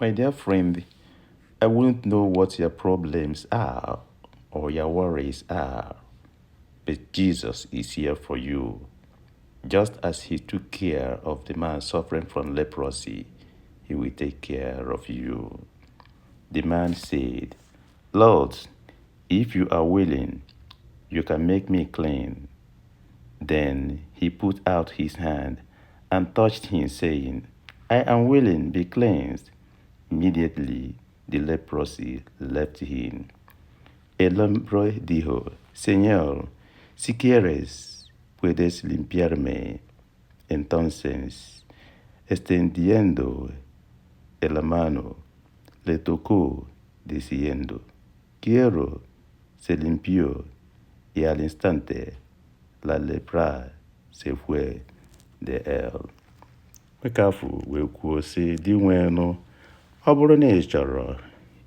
My dear friend, I wouldn't know what your problems are or your worries are, but Jesus is here for you. Just as he took care of the man suffering from leprosy, he will take care of you. The man said, "Lord, if you are willing, you can make me clean." Then he put out his hand and touched him, saying, "I am willing, be cleansed." Immediately the leprosy left him. El hombre dijo, "Señor, si quieres, puedes limpiarme." Entonces, extendiendo la mano, le tocó, diciendo, "Quiero", sé limpio, y al instante la lepra se fue de él. Nwoke afụ wee kwuo sị, "Dinwenụ, ọ bụrụ na ị chọrọ,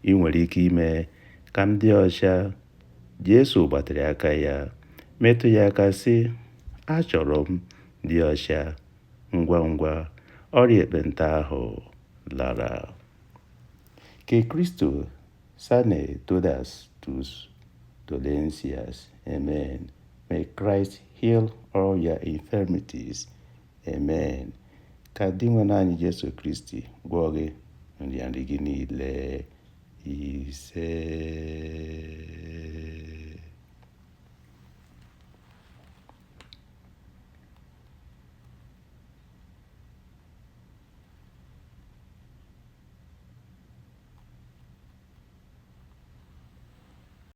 ị nwere ike ime ka m dị ọcha." Jesu gbatịrị aka ya, metụ ya aka sị, "Achọrọ m, dị ọcha." Ngwa ngwa, ọrịa ekpenta ahụ lara. Que Cristo sane todas tus dolencias. Amen. May Christ heal all your infirmities. Amen. Ka Dinwenụ anyị Jesu Kristi gwọọ gị nrịanrịa gị niile. Ise.